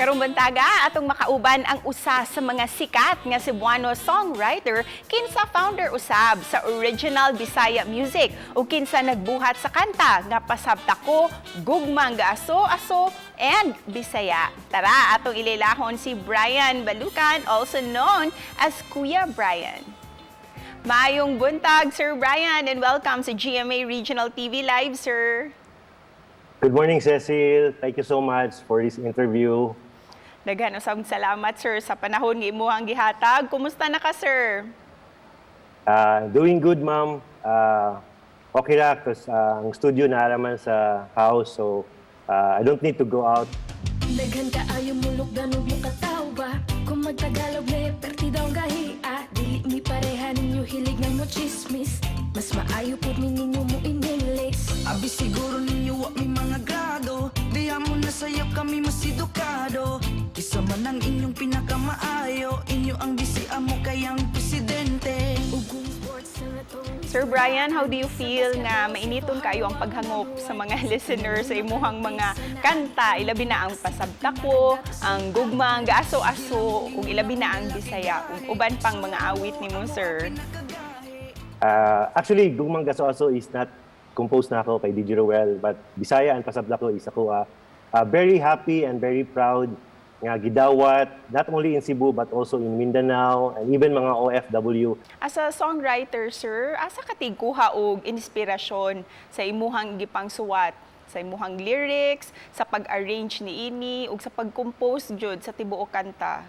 Karong buntaga, atong makauban ang usa sa mga sikat nga Cebuano songwriter, kinsa founder usab sa Original Bisaya Music ug kinsa nagbuhat sa kanta nga Pasabta Ko, Gugmang Gaaso Aso and Bisaya. Tara, atong ilaylahon si Brian Balucan, also known as Kuya Brian. Maayong buntag, Sir Brian, and welcome sa GMA Regional TV Live, sir. Good morning, Cecil. Thank you so much for this interview. Daghan usab salamat, sir, sa panahon nga imuhang gihatag. Kumusta na ka, sir? Doing good, ma'am. Okay ra because ang studio naa man sa house, so I don't need to go out. Daghan kaayo mulukdan ug mukatawa. Kung magtagalog na perti daw ang gahia. Dili mi pareha ninyo, hilig nga mo chismis. Mas maayo pud mi ninyo mo in English. Abi siguro ninyo wa mi mga grado. Diha mo na sayop kami mas edukado. Kisa man ang inyong pinakamaayo. Inyo ang bisi amo kayang presidente. Ug kung sports na atong Sir Brian, how do you feel nga mainiton kayo ang paghangop sa mga listeners sa imuhang mga kanta? Ilabi na ang Pasabta Ko, ang Gugmang Gaaso-aso, ug ilabi na ang Bisaya, ug uban pang mga awit nimo, sir. Actually, Gugmang Gaso-Aso is not composed nako, kay DJ Ruel, but Bisaya and Pasabta Ko is ako very happy and very proud nga gidawat not only in Cebu but also in Mindanao and even mga OFW. As a songwriter, sir, asa ka tigkuha og inspirasyon sa imuhang gipangsuwat, sa imuhang lyrics, sa pag-arrange niini ug sa pag-compose jud sa tibuok kanta?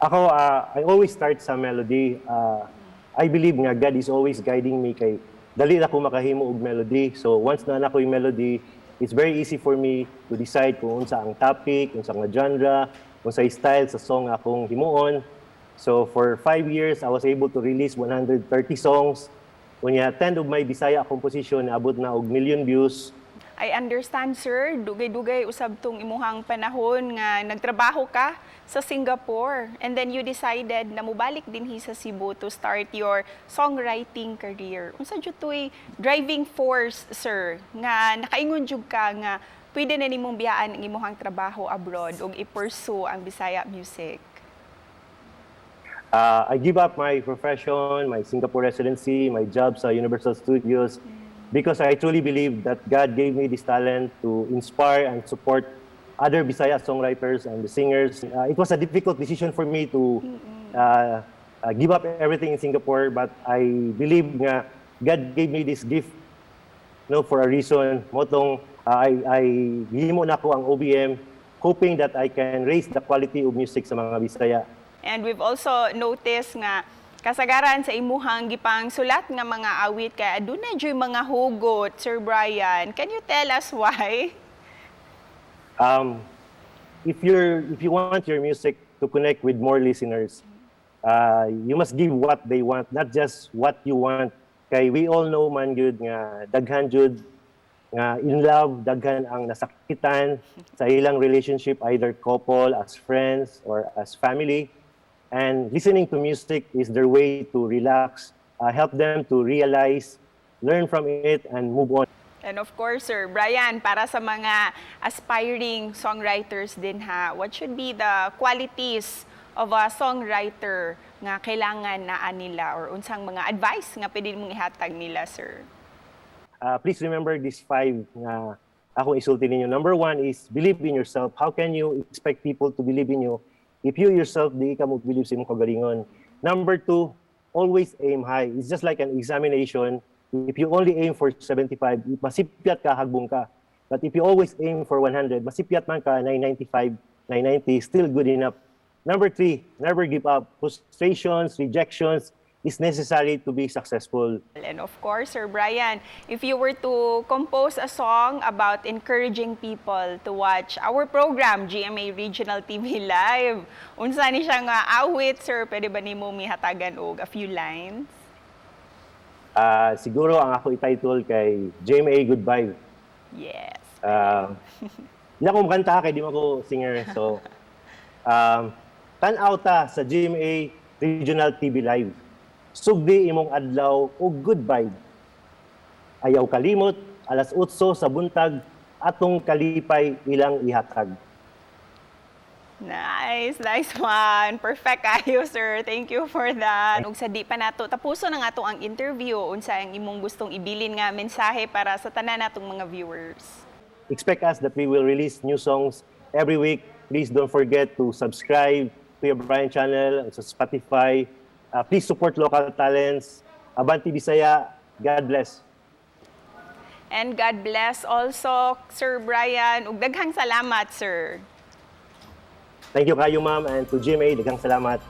Ako, I always start sa melody. I believe nga God is always guiding me kay dali na ko makahimo og melody. So once naa nako yung melody, it's very easy for me to decide kung unsa ang topic, unsa nga genre, unsa style sa song akong himuon. So for 5 years, I was able to release 130 songs. Unya, 10 of my Bisaya composition naabot na og million views. I understand, sir, dugay-dugay usab tong imuhang panahon nga nagtrabaho ka sa Singapore and then you decided na mobalik dinhi sa Cebu to start your songwriting career. Unsa jud to'y driving force, sir, nga nakaingon jud ka nga pwede na nimong biyaan ang imuhang trabaho abroad ug i-pursue ang Bisaya music? I give up my profession, my Singapore residency, my job sa Universal Studios because I truly believe that God gave me this talent to inspire and support other Bisaya songwriters and the singers. It was a difficult decision for me to give up everything in Singapore, but I believe nga God gave me this gift, no, for a reason. Mao tong I gihimo nako ang OBM hoping that I can raise the quality of music sa mga Bisaya. And we've also noticed nga kasagaran sa imuhang gipang sulat nga mga awit kay aduna juy mga hugot, Sir Brian. Can you tell us why? If you want your music to connect with more listeners, you must give what they want, not just what you want. Kay we all know man gyud nga daghan jud nga in love, daghan ang nasakitan sa ilang relationship, either couple, as friends, or as family. And listening to music is their way to relax, help them to realize, learn from it, and move on. And of course, Sir Brian, para sa mga aspiring songwriters din ha, what should be the qualities of a songwriter nga kailangan naa nila or unsang mga advice nga pwede mong ihatag nila, sir? Please remember these five nga akong isulti ninyo. Number one is believe in yourself. How can you expect people to believe in you if you yourself di ka mo believe sa imong kagalingon? Number two, always aim high. It's just like an examination. If you only aim for 75, masipyat ka, hagbong ka. But if you always aim for 100, masipyat man ka, 995, 990, still good enough. Number three, never give up. Frustrations, rejections is necessary to be successful. And of course, Sir Brian, if you were to compose a song about encouraging people to watch our program, GMA Regional TV Live, unsa ni siya nga awit, sir? Pwede ba nimo mihatagan og a few lines? Siguro ang ako i-title kay GMA Good Vibe. Yes. Hindi ako makanta kay di man ko singer. So, tan-aw ta sa GMA Regional TV Live. Sugdi imong adlaw og good vibe. Ayaw kalimot, alas 8 sa buntag, atong kalipay ilang ihatag. Nice, nice one. Perfect kayo, sir. Thank you for that. Ug sa di pa nato tapuson ang ato ang interview, unsa ang imong gustong ibilin nga mensahe para sa tanan natong mga viewers? Expect us that we will release new songs every week. Please don't forget to subscribe to your Brian channel sa Spotify. Please support local talents. Abanti Bisaya. God bless. And God bless also, Sir Brian. Ug daghang salamat, sir. Thank you kayo, ma'am, and to GMA, daghang salamat.